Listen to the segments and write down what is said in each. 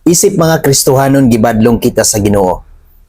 Isip mga Kristohanon, gibadlong kita sa Ginoo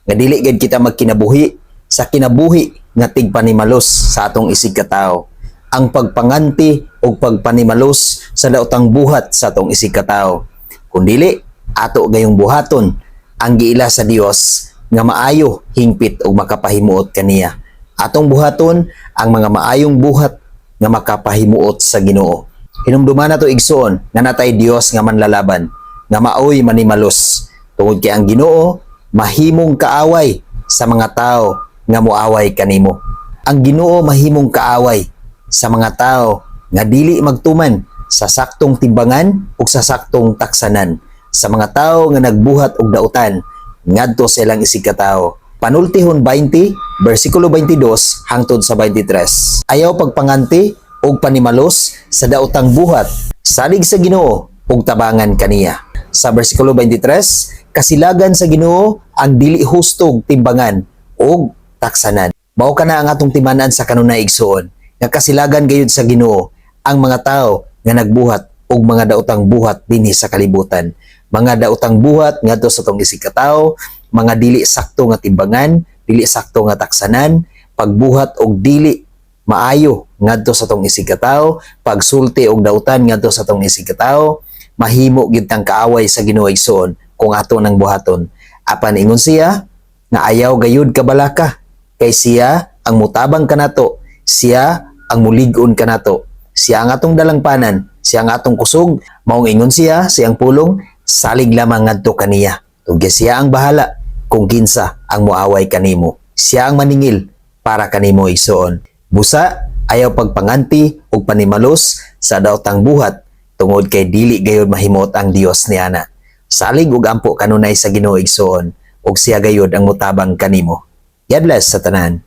nga dili gid kita magkinabuhi sa kinabuhi nga tigpanimalos sa atong isig katawo. Ang pagpanganti o pagpanimalos sa daotang buhat sa atong isig katawo. Kung dili, ato gayong buhaton ang giila sa Dios nga maayo, hingpit ug makapahimuot kaniya. Atong buhaton ang mga maayong buhat nga makapahimuot sa Ginoo. Hinumduman nato, igsoon, nga natay Dios nga manlalaban, nga maoy manimalos. Tungod kay ang Ginoo mahimong kaaway sa mga tao nga moaway kanimo. Ang Ginoo mahimong kaaway sa mga tao nga dili magtuman sa saktong timbangan ug sa saktong taksanan. Sa mga tao nga nagbuhat og dautan ngadto sa ilang isig katawo. Panultihon 20, versikulo 22 hangtod sa 23. Ayaw pagpanganti og panimalos sa daotang buhat, salig sa Ginoo ug tabangan kaniya. Sa versikulo 23, kasilagan sa Ginoo ang dili hustog timbangan ug taksanan. Mao kana ang atong timan-an sa kanunay, igsoon, nga kasilagan gayud sa Ginoo ang mga tao nga nagbuhat og mga daotang buhat dinhi sa kalibutan. Mga daotang buhat ngadto sa atong isig katawo, mga dili sakto nga timbangan, dili sakto nga taksanan, pagbuhat og dili maayo ngadto sa atong isig katawo, pagsulti og dautan ngadto sa atong isig katawo, mahimo gid tang kaaway sa Ginoo, igsoon, kung ato nang buhaton. Apan ingon siya nga ayaw gayud kabalaka kay siya ang mutabang kanato, siya ang mulig-on kanato. Siya ang atong dalangpanan, siya ang atong kusog, maong ingon siya, siyang pulong, salig lamang ngadto kaniya. Tungod siya ang bahala kung kinsa ang moaway kanimo. Siya ang maningil para kanimo, igsoon. Busa, ayaw pagpanganti ug panimalos sa daotang buhat tungod kay dili gayud mahimot ang Dios niana. Salig ug ampo kanunay sa Ginoo, igsoon, ug siya gayud ang mutabang kanimo. God bless sa tanan.